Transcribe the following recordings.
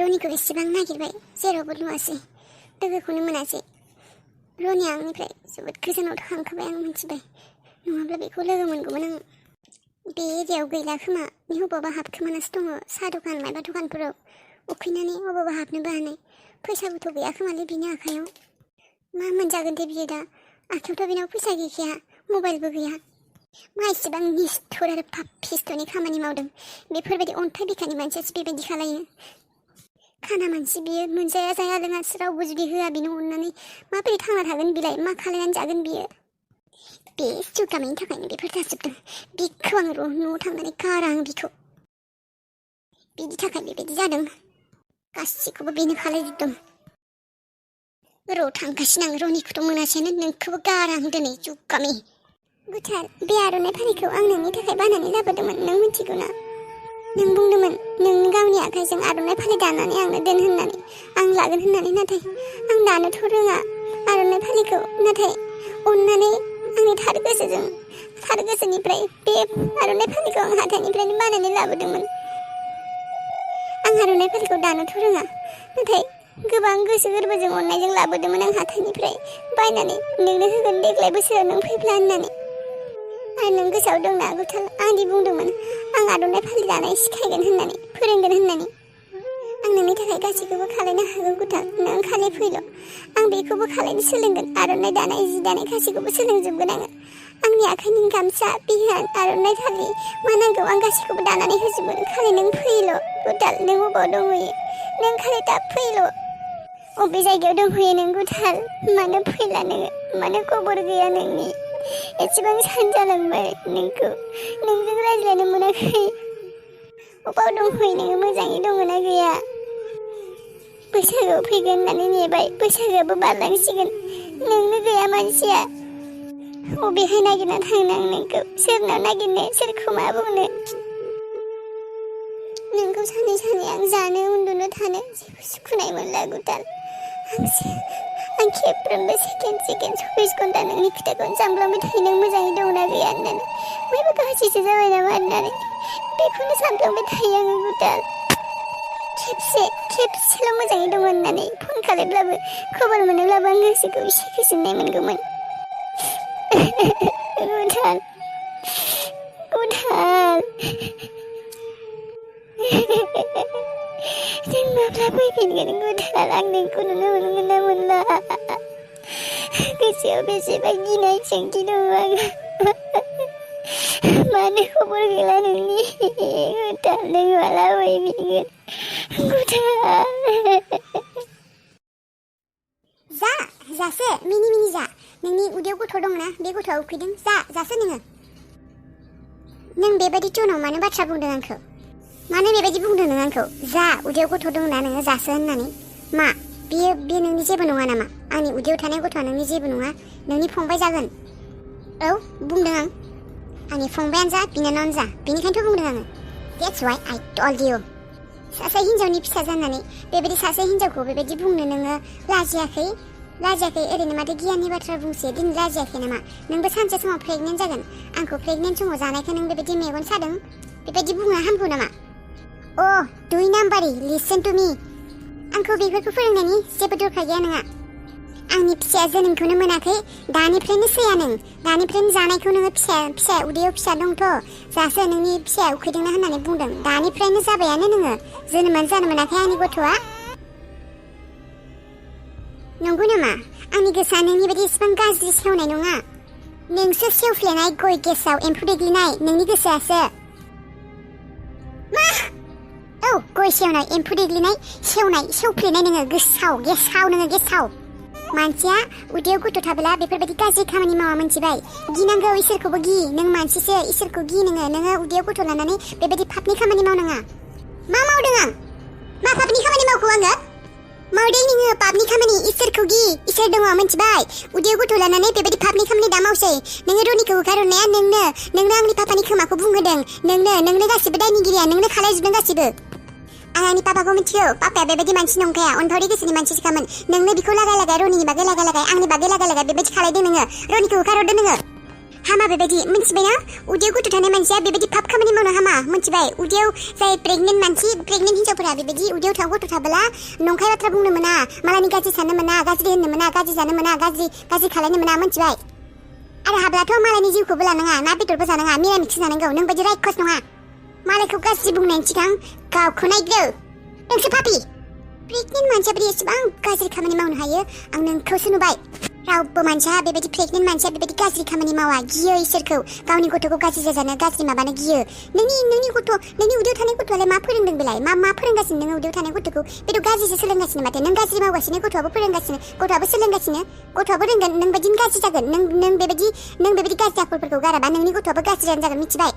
रनिखौ एसेबां नागिरबाय जेरावबो नुवासै लोगोखौनो मोनासै रनिया आंनिफ्राय जोबोद गोजानाव थांखाबाय आं मिथिबाय नङाब्ला बेखौ लोगो मोनगौमोन आं बे एरियायाव गैला खोमा बबावबा हाबखोमानासो दङ साहा दखान माबा दखानफोराव उखैनानै बबावबा हाबनोबो हानाय फैसाबोथ' गैया खोमालै बिनि आखायाव मा मोनजागोन दे बियो दा आखायावथ' बेनाव फैसा गैखाया मबाइलबो गैया मा इसेबां निस्थुर आरो पापिष्टनि खामानि मावदों बेफोरबायदि अन्थाइ बिखानि मानसियासो बेबायदि खालायो खाना मानसि बियो मोनजाया जाया लोङासो रावबो जुदि होआ बिनो अननानै माबोरै थांना थागोन बिलाय मा खालायनानै जागोन बियो बे जौगानायनि थाखायनो बेफोर जाजोबदों बिखौ आं न'आव थांनानै गारा आं बिखौ बिनि थाखाय बेबायदि जादों गासिखौबो बेनो खालायजोबदों र' थांगासिनो आं रनिखौथ' मोनासैनो नोंखौबो गारा आं दिनै जौगामि गुथाल बे आर'नाइ फालिखौ आं नोंनि थाखाय बानायनानै लाबोदोंमोन नों मिथिगौ ना नों बुंदोंमोन नोंनि गावनि आखाइजों आर'नाइ फालि दानानै आंनो दोन होननानै आं लागोन होननानै नाथाय आं दानोथ' रोङा आर'नाइ फालिखौ नाथाय अननानै आंनि थार गोसोनिफ्राय बे आर'नाइ फालिखौ आं हाथाइनिफ्रायनो बानायनानै लाबोदोंमोन आं आर'नाइ फालिखौ दानोथ' रोङा नाथाय गोबां गोसो गोरबोजों अननायजों लाबोदोंमोन आं हाथाइनिफ्राय बायनानै नोंनो होगोन देग्लाय बोसोराव नों फैब्ला होननानै आरो नों गोसोआव दंना गुथाल आंदि बुंदोंमोन आं आर'नाइ फालि दानाय सिखायगोन होननानै फोरोंगोन होननानै आं नोंनि थाखाय गासैखौबो खालायनो हागोन गुथाल नों खालि फैल' आं बेखौबो खालायनो सोलोंगोन आर'नाइ दानाय जि दानाय गासैखौबो सोलोंजोबगोन आङो आंनि आखाइनि गामसा बिहान आर'नाइ फालि मा नांगौ आं गासैखौबो दानानै होजोबगोन खालि नों फैल' गुथाल नों बबाव दंहैयो नों खालि दा फैल' अबे जायगायाव दंहैयो नों गुथाल मानो फैला नोङो मानो खबर गैया नोंनि एसेबां सानजालांबाय नोंखौ नोंजों रायज्लायनो मोनाखै अबाव दंहैयो नोङो मोजाङै दङ ना गैया बैसागोआव फैगोन होननानै नेबाय बैसागोआबो बारलांसिगोन नोंनो गैया मानसिया अबेहाय नागिरना थांनो आं नोंखौ सोरनाव नागिरनो सोरखौ मा बुंनो नोंखौ सानै सानै आं जानो उन्दुनो थानो जेबो सुखुनाय मोनला गुथाल आं खेबफ्रोमबो सेकेन्ड 24 घन्टा नोंनि खोथाखौनो सानफ्लांबाय थायो नों मोजाङै दंना गैया होननानै बयबो गाज्रिसो जाबाय नामा होननानै बेखौनो सानफ्लांबाय थायो आङो गुथाल खेबसेल' मोजाङै दङ होननानै फन खालामब्लाबो खबर मोनोब्लाबो आं गोसोखौ एसे गोजोननाय मोनगौमोन गुथाल जों माब्ला फैफिनगोन गुथाल आं नोंखौ नुनो मोनगोन ना मोनला गोसोआव बेसेबा गिनाय सोंथि दङ आङो मानो खबर गैला नोंनि गुथाल नों माला फैफिनगोन गुथाल जासो मिनि जा नोंनि उदैयाव गथ' दंना बे गथ'आ उखैदों जासो नोङो नों बेबायदि टनाव मानो बाथ्रा बुंदों आंखौ मानो बेबायदि बुंदों नों आंखौ जा उदैयाव गथ' दंना नोङो जासो होननानै मा बे नोंनि जेबो नङा नामा आंनि उदैयाव थानाय गथ'आ नोंनि जेबो नङा नोंनि फंबाय जागोन औ बुंदों आं आंनि फंबायानो जा बिनानावानो जा बेनिखायनोथ' बुंदों आङो That's why I told you सासे हिन्जावनि फिसा जानानै बेबायदि सासे हिन्जावखौ बेबायदि बुंनो नोङो लाजियाखै ओरैनो माथो गियाननि बाथ्रा बुंसे दिनै लाजियाखै नामा नोंबो सानसे समाव प्रेगनेन्ट जागोन आंखौ प्रेगनेन्ट समाव जानायखौ नों बेबायदि मेगन सादों बेबायदि बुंनो हामगौ नामा दुइ नाम्बारि लिसन टु मी आंखौ बेफोरखौ फोरोंनायनि जेबो दरखार गैया नोंहा आंनि फिसाया जोनोमखौनो मोनाखै दानिफ्रायनो सैया नों दानिफ्रायनो जानायखौ नोङो फिसा उदैयाव फिसा दंथ' जासो नोंनि फिसाया उखैदोंना होननानै बुंदों दानिफ्रायनो जाबायानो नोङो जोनोमानो जानो मोनाखै आंनि गथ'आ नंगौ नामा आंनि गोसोआ नोंनि बायदि इसेबां गाज्रि सेवनाय नङा नोंसो सेवफ्लेनाय गय गेसाव एम्फौ देग्लिनाय नोंनि गोसोआसो मा गय सेवनाय एम्फौ देग्लिनाय सेवफ्लेनाय नोङो गेसाव नोङो गेसाव मानसिया उदैयाव गथ' थाब्ला बेफोरबायदि गाज्रि खामानि मावा मोनथिबाय गिनांगौ इसोरखौबो गि नों मानसिसो इसोरखौ गि नोङो उदैयाव गथ' लानानै बेबायदि पापनि खामानि मावनाङा मा मावदों आं मा पापनि खामानि मावखौ आङो मावदों नोङो पापनि खामानि इसोरखौ गि इसोर दङ मोनथिबाय उदैयाव गथ' लानानै बेबायदि पापनि खामानि दा मावसै नोङो रनिखौ होखारहरनाया नोंनो आंनि पापानि खोमाखौ बुंहोदों नोंनो गासिबो दायनिगिरिया नोंनो खालायजोबदों गासिबो आं आंनि पापाखौ मिथिगौ पापाया बेबायदि मानसि नंखाया अनफावरि गोसोनि मानसिसोखामोन नोंनो बिखौ लागाय रनिनि बागै लागाय आंनि बागै लागाय बेबायदि खालायदों नोङो रनिखौ होखारहरदों नोङो हामा बेबायदि मिथिबायना उदैयाव गथ' थानाय मानसिया बेबायदि पाप खामानि मावनो हामा मिथिबाय उदैयाव जाय प्रेगनेन्ट मानसि प्रेगनेन्ट हिनजावफोरा बेबायदि उदैयाव थाव गथ' थाबोला नंखाय बाथ्रा बुंनो मोना मालानि गाज्रि साननो मोना गाज्रि होननो मोना गाज्रि जानो मोना गाज्रि खालायनो मोना मिथिबाय आरो हाब्लाथ' मालायनि जिउखौबो लानाङा ना बेदरबो जानाङा मिरामिस जानांगौ नों बायदि रायखस नङा मालायखौ गाज्रि बुंनायनि सिगां गावखौ नायग्रो नोंसो पापि प्रेगनेन्ट मानसिया बोरै एसेबां गाज्रि खामानि मावनो हायो आं नोंखौसो नुबाय रावबो मानसिया बेबायदि प्रेगनेन्ट मानसिया बेबायदि गाज्रि खामानि मावा गियो इसोरखौ गावनि गथ'खौ गाज्रि जाजानो गाज्रि माबानो गियो नोंनि गथ' नोंनि उदैयाव थानाय गथ'आलाय मा फोरोंदों बेलाय मा फोरोंगासिनो नोङो उदैयाव थानाय गथ'खौ बेथ' गाज्रिसो सोलोंगासिनो माथो नों गाज्रि मावगासिनो गथ'आबो फोरोंगासिनो गथ'आबो सोलोंगासिनो गथ'आबो रोंगोन नों बायदिनो गाज्रि जागोन नों बेबायदि गाज्रि आखलफोरखौ गाराबा नोंनि गथ'आबो गाज्रियानो जागोन मिथिबाय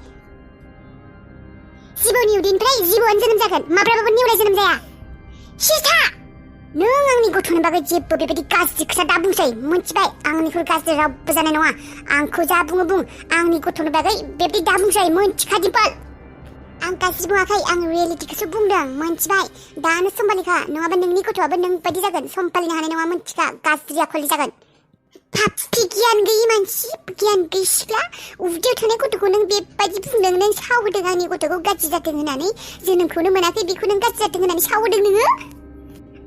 जिबौनि उदैनिफ्राय जिबौआनो जोनोम जागोन माब्लाबाबो नेवलाय जोनोम जाया सिथा नों आंनि गथ'नि बागै जेबो बेबायदि गाज्रि खोथा दा बुंसै मिथिबाय आंनिख्रुइ गाज्रि रावबो जानाय नङा आंखौ जा बुङो बुं आंनि गथ'नि बागै बेबायदि दा बुंसै मिथिखा दिम्पोल आं गाज्रि बुङाखै आं रियेलिटिखौसो बुंदों मिथिबाय दानो सम्भालिखा नङाबा नोंनि गथ'आबो नों बायदि जागोन सम्भालिनो हानाय नङा मिथिखा गाज्रि आखलनि जागोन पापि गियान गैयि मानसि गियान गैयि सिख्ला उदैयाव थानाय गथ'खौ नों बेबायदि बुंदों नों सावहोदों आंनि गथ'खौ गाज्रि जाथों होननानै जोनोमखौनो मोनाखै बेखौ नों गाज्रि जाथों होननानै सावहोदों नोङो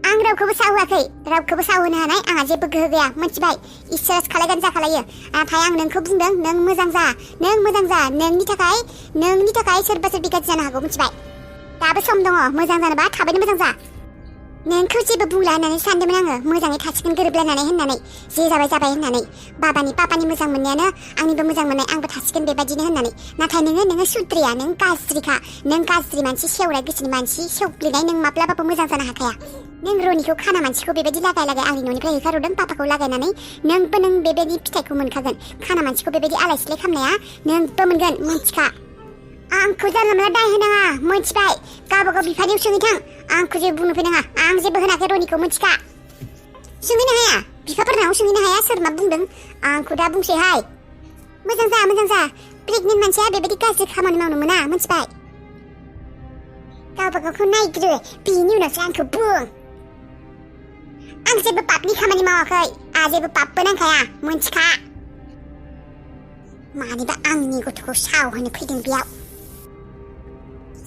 आं रावखौबो सावहोआखै रावखौबो सावहोनो हानाय आंहा जेबो गोहो गैया मिथिबाय इसोरासो खालायगोन जाखालायो नाथाय आं नोंखौ बुंदों नों मोजां जा नोंनि थाखाय सोरबा सोरबि गाज्रि जानो हागौ मिथिबाय दाबो सम दङ मोजां जानोबा थाबैनो मोजां जा नोंखौ जेबो बुंला होननानै सानदोंमोन आङो मोजाङै थासिगोन गोरोबलायनानै होननानै जे जाबाय होननानै पापानि मोजां मोननायानो आंनिबो मोजां मोननाय आंबो थासिगोन बेबायदिनो होननानै नाथाय नोङो सुद्रिया नों गाज्रिखा नों गाज्रि मानसि सेवनाय गोसोनि मानसि सेवग्लिनाय नों माब्लाबाबो मोजां जानो हाखाया नों रनिखौ खाना मानसिखौ बेबायदि लागाय आंनि न'निफ्राय होखारहरदों पापाखौ लागायनानै नों बेबायदि फिथाइखौ मोनखागोन खाना मानसिखौ बेबायदि आलाय सिलाय खालामनाया नोंबो मोनगोन मिथिखा आंखौ जानला मोनला दाय होनाङा मिथिबाय गावबागाव बिफानियाव सोंहैथां आंखौ जेबो बुंनो फैनाङा आं जेबो होनाखै रनिखौ मिथिखा सोंहैनो हाया बिफाफोरनाव सोंहैनो हाया सोर मा बुंदों आंखौ दा बुंसैहाय मोजां जा प्रेगनेन्ट मानसिया बेबायदि गाज्रि खामानि मावनो मोना मिथिबाय गावबागावखौ नायग्रो बिनि उनावसो आंखौ बुं आं जेबो पापनि खामानि मावाखै आं जेबो पापबो नांखाया मिथिखा मानिबा आंनि गथ'खौ साव होनो फैदों बेयाव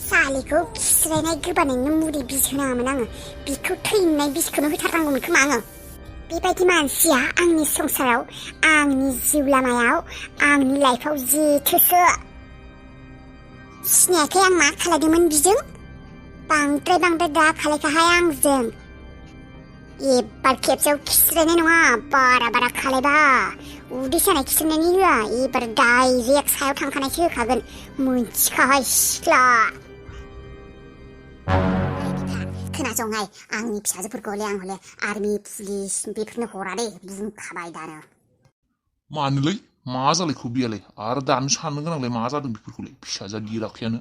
सालिखौ खिस्रायनाय गोबानायनो मुलि बिस होनाङामोन आङो बिखौ थैनाय बिसखौनो होथारनांगौमोन खोमा आङो बेबायदि मानसिया आंनि संसाराव आंनि जिउ लामायाव आंनि लाइफआव जेथोसो सिनायाखै आं मा खालायदोंमोन बिजों बांद्राय दा खालायखाहाय आंजों एबार खेबसेयाव खिस्रायनाय नङा बारा खालायबा उदै सानाय खिस्रायनायनि होआ एबार डाइरेक्ट सायाव थांखानायसो होखागोन मिथिखाहाय सिख्ला खोनासंहाय आंनि फिसाजोफोरखौ आं हले आर्मि पुलिस बेफोरनो हरा दे बुंखाबाय दानो मानोलै मा जालायखौ बियालाय आरो दानो साननो गोनांलाय मा जादों बेफोरखौलाय फिसाजा गिराखैयानो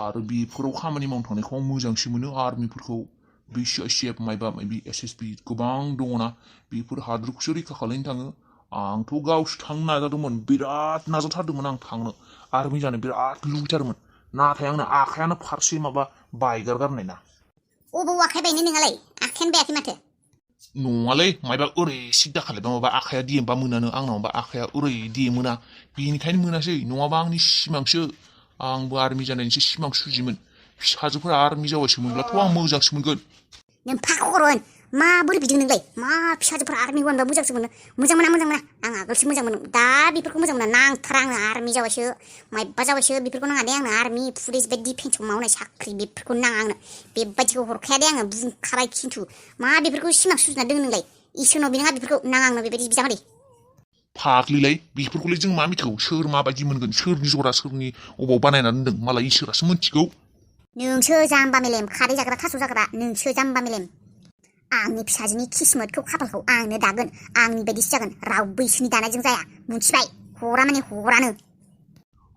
आरो बेफोराव खामानि मावनो थांनायखौ आं मोजांसो मोनो आर्मिफोरखौ बे CICF मायबा मायबि SSB गोबां दङना बेफोर हादोरखौसो रैखा खालामनो थाङो आंथ' गावसो थांनो नाजादोंमोन बिराद नाजाथारदोंमोन आं थांनो आर्मि जानो बिराद लुबैथारमोन नाथाय आंना आखायानो फारसे माबा बायगारनाय ना अबाव आखाइ बायनो नोंहालाय आखायानो बायाखै माथो नङालै मायबा ओरै सिद्दा खालायबा माबा आखाया देमबा मोनानो आंनाव माबा आखाया ओरै देमोना बेनिखायनो मोनासै नङाबा आंनि सिमांसो आंबो आर्मि जानायनिसो सिमां सुजियोमोन फिसाजोफोरा आर्मि जाबायसो मोनब्लाथ' आं मोजांसो मोनगोन नों फाखरन माबोरै बिदों नोंलाय मा फिसाजोफोरा आर्मि बनबा मोजांसो मोनो मोजां मोना आं आगोलसो मोजां मोनो दा बेफोरखौ मोजां मोना नांथारा आंनो आर्मि जाबायसो मायबा जाबायसो बेफोरखौ नाङा दे आंनो आर्मि पुलिस बे डिफेन्सआव मावनाय साख्रि बेफोरखौ नाङा आंनो बेबायदिखौ हरखाया दे आङो बुंखाबाय खिन्थु मा बेफोरखौ सिमां सुजुना दों नोंलाय इसोरनाव बिनाङा बेफोरखौ नाङा आंनो बेबायदि बिजामा दे फाग्लिलाय बेफोरखौलाय जों मा मिथिगौ सोर माबायदि मोनगोन सोरनि जरा सोरनि अबाव बानायनानै दोनदों मालाय इसोरासो मिथिगौ नोंसो जाम्बा मेलेम खारै जाग्रा थास' जाग्रा नोंसो जाम्बा मेलेम आंनि फिसाजोनि किस्मतखौ खाफालखौ आंनो दागोन आंनि बायदिसो जागोन रावबो इसोरनि दानायजों जाया मिथिबाय हरा माने हरानो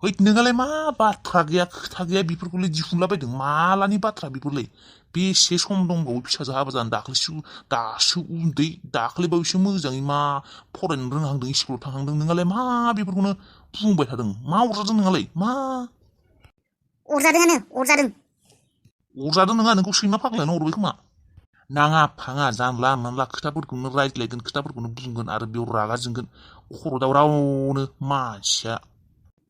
है नोंहालाय मा बाथ्रा गैया खोथा गैया बेफोरखौलाय दिहुनलाबायदों मालानि बाथ्रा बेफोरलाय बेसे सम दंबावो फिसाजो हाबा जानो दासो उन्दै दाख्लैबावैसो मोजाङै मा फरायनो रोंहांदों स्कुलाव थांहांदों नोंहालाय मा बेफोरखौनो बुंबाय थादों मा अरजादों नोंहालाय मा अरजादों नोंहा नोंखौ सैमा फाग्लायानो अरबाय खोमा नाङा फाङा जानला मानला खोथाफोरखौनो रायज्लायगोन खोथाफोरखौनो बुंगोन आरो बेयाव रागा जोंगोन खर' दावरावनो मानसिया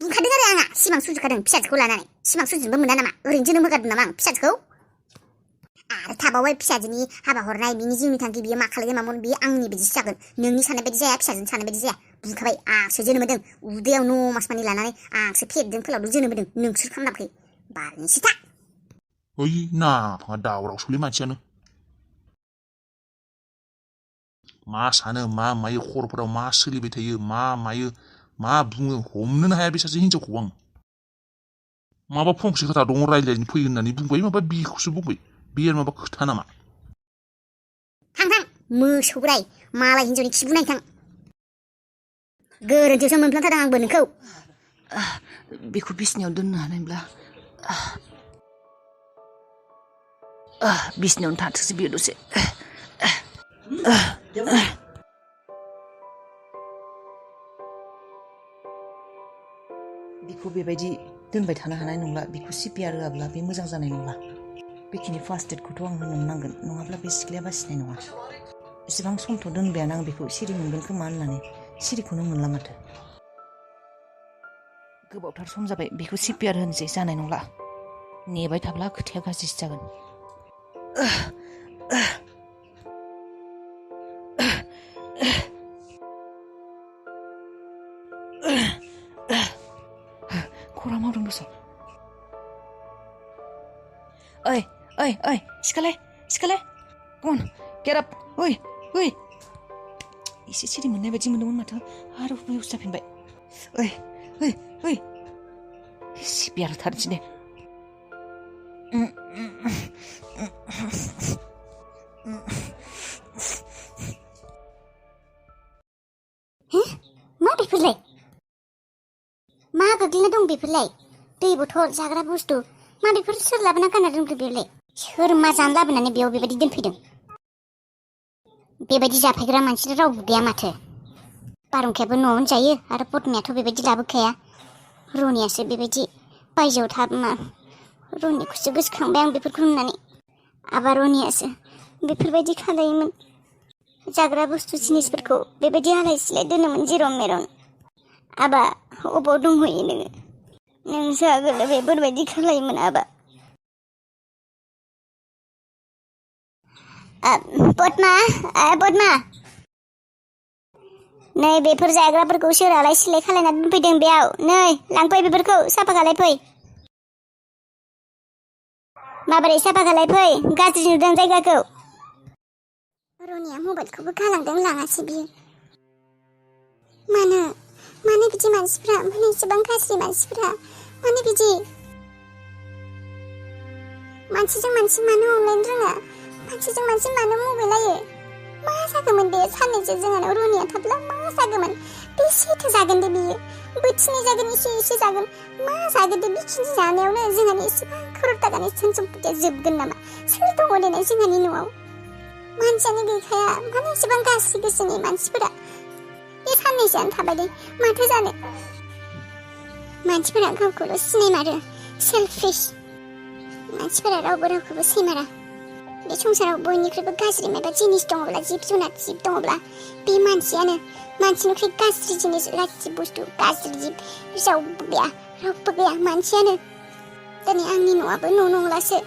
बुंखादों आरो आंहा सिमां सुजुखादों फिसाजोखौ लानानै सिमां सुजुनोबो मोना नामा ओरैनो जोनोम होगारदों नामा आं फिसाजोखौ आरो थाबावबाय फिसाजोनि हाबा हरनाय बिनि जिउनि थांखि बियो मा खालायगोन मामोन बियो आंनि बायदिसो जागोन नोंनि साननाय बायदि जाया फिसाजोनि साननाय बायदि जाया बुंखाबाय आंसो जोनोम होदों उदैयाव 9 मास मानि लानानै आंसो फेदेरदों फोलावदों जोनोम होदों नोंसोर खालामाखै बारनि सिथा ओइ नाफाङा दावरावसोलै मानसियानो मा सानो मा मायो खर'फोराव मा सोलिबाय थायो मा मायो मा बुङो हमनोनो हाया बे सासे हिनजावखौ आं माबा फंसे खोथा दङ रायज्लायनो फै होननानै बुंबाय माबा बिखौसो बुंबाय बे माबा खोथा नामा थां मोसौ बोराय मालाय हिनजावनि खिबु नायथां गोरोन्थियावसो मोनफ्लांथारदों आंबो नोंखौ बेखौ बिसिनायाव दोननो हानायब्ला बिसिनायावनो थाथोंसै बियो दसे बिखौ बेबायदि दोनबाय थानो हानाय नंला बिखौ सिपिआर होआब्ला बे मोजां जानाय नंला बेखिनि फार्स्ट एडखौथ' आं होनो नांगोन नङाब्ला बे सिख्लाया बासिनाय नङा एसेबां समथ' दोनबायानो आं बेखौ सिरि मोनगोन खोमा होननानै सिरिखौनो मोनला माथो गोबावथार सम जाबाय बेखौ सिपिआर होनोसै जानाय नंला नेबाय थाब्ला खोथाया गाज्रिसो जागोन खरा मावदों दस ओइ सिखालाय कमन गेट आप ओइ एसे सिरि मोननाय बायदि मोनदोंमोन माथो आरो बेयावसो जाफिनबाय ओइ सिपिआर थारसै दे मा बेफोरलाय मा गोग्लैना दं बेफोरलाय दै बथल जाग्रा बुस्थु मा बेफोर सोर लाबोना गानना दोनखो बेयावलाय सोर मा जानो लाबोनानै बेयाव बेबायदि दोनफैदों बेबायदि जाफैग्रा मानसि रावबो गैया माथो बारहुंखायाबो न'आवनो जायो आरो पद्मायाथ' बेबायदि लाबोखाया रनियासो बेबायदि बायजोआव थाबोमा रनिखौसो गोसोखांबाय आं बेफोरखौ नुनानै आबा रनियासो बेफोरबायदि खालायोमोन जाग्रा बुस्थु जिनिसफोरखौ बेबायदि आलाय सिलाय दोनोमोन जेरम मेरन आबा अबाव दंहैयो नोंसो आगोल बेफोरबायदि खालायोमोन आबा पद्मा नै बेफोर जाग्राफोरखौ सोर आलाय सिलाय खालायना दोनफैदों बेयाव नै लांफै बेफोरखौ साफा खालायफै माबोरै साफा खालायफै गाज्रि नुदों जायगाखौ रनिया मबाइलखौबो गालांदों लाङासै बियो मानो बिदि मानसिफ्रा मानो इसेबां गाज्रि मानसिफ्रा मानो बिदि मानसिजों मानसि मानो अनलायनो रोङा मानसिजों मानसि मानो मुगैलायो मा जागौमोन बे साननैसो जोंहानाव रनिया थाब्ला मा जागौमोन बेसेथो जागोन दे बियो बोथिनै जागोन एसे जागोन मा जागोन दे बेखिनि जानायावनो जोंहानि एसेबां खर'र थाखानि धोन सम्पतिया जोबगोन नामा सोर दङ देनाय जोंहानि न'आव मानसियानो गैखाया मानो एसेबां गाज्रि गोसोनि मानसिफोरा बे साननैसोआनो थाबाय दे माथो जानो मानसिफोरा गावखौल' सिनायमारो सेल्फिश मानसिफोरा रावबो रावखौबो सैमारा बे संसाराव बयनिख्रुइबो गाज्रि माबा जिनिस दङब्ला जिब जुनार जिब दङब्ला बे मानसियानो मानसिनिख्रुइ गाज्रि जिनिस गाज्रि बुस्थु गाज्रि जिब रावबो गैया मानसियानो दिनै आंनि न'आबो न' नंलासो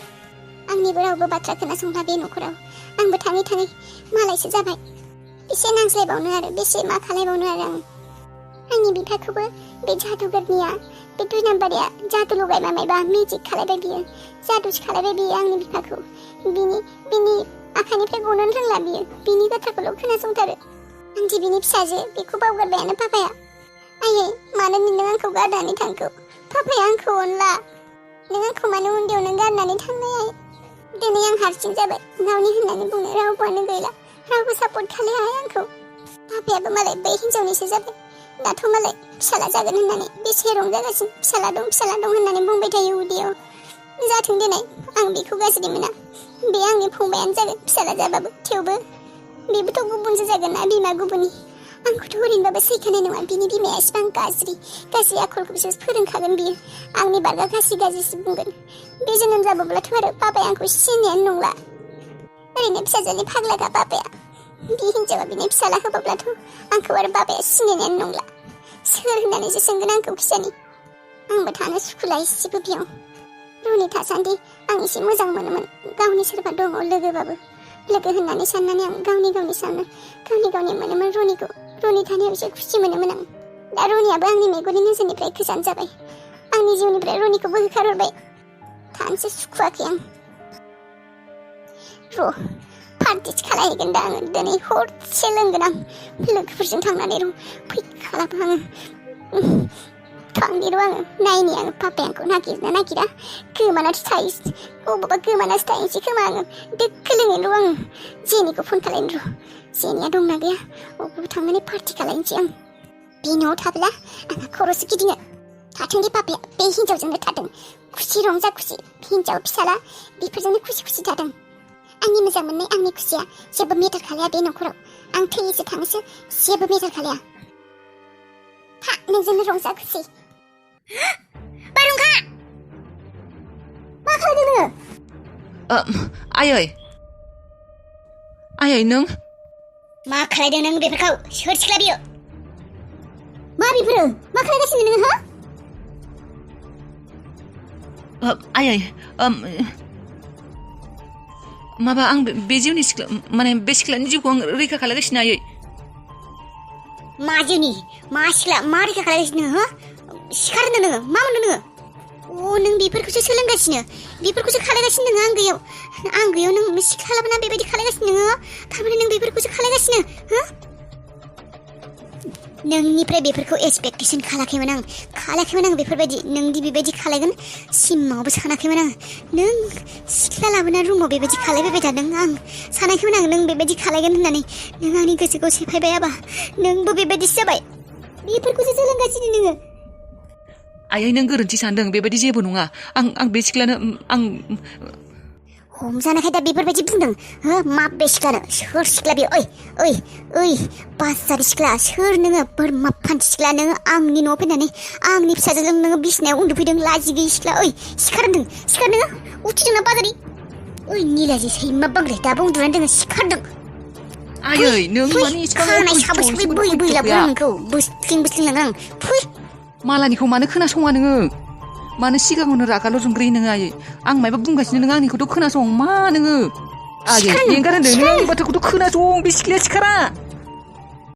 आंनिबो रावबो बाथ्रा खोनासंला बे न'खराव आंबो थाङै मालायसो जाबाय बेसे नांज्लायबावनो आरो बेसे मा खालायबावनो आरो आंनि बिफाखौबो बे जादुगरनिया बे 2 नाम्बारिया जादु लगायबा मायबा मेजिक खालायबाय बियो जादुसो खालायबाय बियो आंनि बिफाखौ बिनि आखाइनिफ्राय गनोनो रोंला बियो बिनि बाथ्राखौल' खोनासंथारो आंदि बिनि फिसाजो बेखौ बावगारबायानो पापाया आयै मानो नों आंखौ गारनानै थांखो पापाया आंखौ अनला नों आंखौ मानो उन्दैयावनो गारनानै थांनाय दिनै आं हारसिं जाबाय गावनि होननानै बुंनो रावबोआनो गैला रावबो सापर्ट खालाया आंखौ पापायाबो मालाय बै हिनजावनिसो जाबाय दाथ' मालाय फिसाला जागोन होननानै बेसे रंजागासिनो फिसाला दं होननानै बुंबाय थायो उदैयाव जाथों देनाय आं बेखौ गाज्रि मोना बे आंनि फंबायानो जागोन फिसाला जाबाबो थेवबो बेबोथ' गुबुनसो जागोन ना बिमा गुबुननि आंखौथ' ओरैनोबाबो सैखानाय नङा बिनि बिमाया एसेबां गाज्रि आखलखौसो फोरोंखागोन बियो आंनि बारगा गाज्रिसो बुंगोन बे जोनोम जाबोब्लाथ' आरो पापाया आंखौ सिनायानो नंला ओरैनो फिसाजोनि फाग्लागा बाबाया बे हिन्जावा बिनि फिसाला होबाब्लाथ' आंखौ आरो बाबाया सिनायनायानो नंला सोर होननानैसो सोंगोन आंखौ खिजानि आंबो थानो सुखुला एसेबो बेयाव रनि थासान्दि आं एसे मोजां मोनोमोन गावनि सोरबा दङ लोगोबाबो लोगो होननानै साननानै आं गावनि सानो गावनि मोनोमोन रनिखौ रनि थानायाव एसे खुसि मोनोमोन आं दा रनियाबो आंनि मेगननि नोजोरनिफ्राय गोजान जाबाय आंनि जिउनिफ्राय रनिखौबो होखारहरबाय थानोसो सुखुवाखै आं र' पार्टिसो खालायहैगोन दा आङो दिनै हरसे लोंगोन आं लोगोफोरजों थांनानै र' फैखालाबो आङो थांनि र' आङो नायनि आङो पापाया आंखौ नागिरा गोमानासो थायो बबावबा गोमानासो थाहैनोसै खोमा आङो दोक्खो लोंगोन र' आङो जेनिखौ फन खालायनो र' जेनिया दंना गैया बबावबा थांनानै पार्टि खालायनोसै आं बे न'आव थाब्ला आंहा खर'सो गिदिङो थाथों दे पापाया बे हिन्जावजोंनो थाथों खुसि रंजा खुसि हिन्जाव फिसाला बेफोरजोंनो खुसि थाथों आंनि मोजां मोननाय आंनि खुसिया जेबो मेटार खालाया बे न'खराव आं थैयोसो थाङोसो जेबो मेटार खालाया था नोंजोंनो रंजा खुसि बारहुंखा मा खालामदों नोङो आयै नों मा खालायदों नों बेफोरखौ सोर सिख्ला बियो मा बेफोरो मा खालायगासिनो नोङो हो आयै माबा आं बे जिउनि सिख्ला माने बे सिख्लानि जिउखौ आं रैखा खालामगासिनो आयै मा जिउनि मा सिख्ला मा रैखा खालामगासिनो हो सिखारदों नोङो मा मोनदों नोङो नों बेफोरखौसो सोलोंगासिनो बेफोरखौसो खालामगासिनो नोङो आं गैयाव नों सिख्ला लाबोना बेबायदि खालामगासिनो नोङो थारमाने नों बेफोरखौसो खालामगासिनो हो नोंनिफ्राय बेफोरखौ एक्सपेक्टेसन खालामाखैमोन आं बेफोरबायदि नोंदि बेबायदि खालामगोन सिमाङावबो सानाखैमोन आं नों सिख्ला लाबोना रुमाव बेबायदि खालामबाय थादों आं सानाखैमोन आं नों बेबायदि खालामगोन होननानै नों आंनि गोसोखौ सेफायबायाबा नोंबो बेबायदिसो जाबाय बेफोरखौसो सोलोंगासिनो नोङो आयै नों गोरोन्थि सानदों बेबायदि जेबो नङा आं बे सिख्लानो आं हमजानायखाय दा बेफोरबायदि बुंदों हो मा बे सिख्लानो सोर सिख्ला बेयो ओइ बासारि सिख्ला सोर नोङो बोरमा फान्थि सिख्ला नोङो आंनि न'आव फैनानै आंनि फिसाजोजों नोङो बिसिनायाव उन्दुफैदों लाजि गैयि सिख्ला सिखार नोङो उथिदोंना बाजारि निलाजि सैमा बांग्राय दाबो उन्दुनानै दोङो सिखारदों आयै नों माने खानाय साबोसै बै लाबोगोन नोंखौ बोस्लिं लांगोन आं फै मालानिखौ मानो खोनासङा नोङो मानो सिगाङावनो रागाल' जोंग्रोयो नोङो आयै आं मायबा बुंगासिनो नोङो आंनिखौथ' खोनासं मा नोङो आयै एंगार होनदों नों आंनि बाथ्राखौथ' खोनासं बे सिख्लाया सिखारा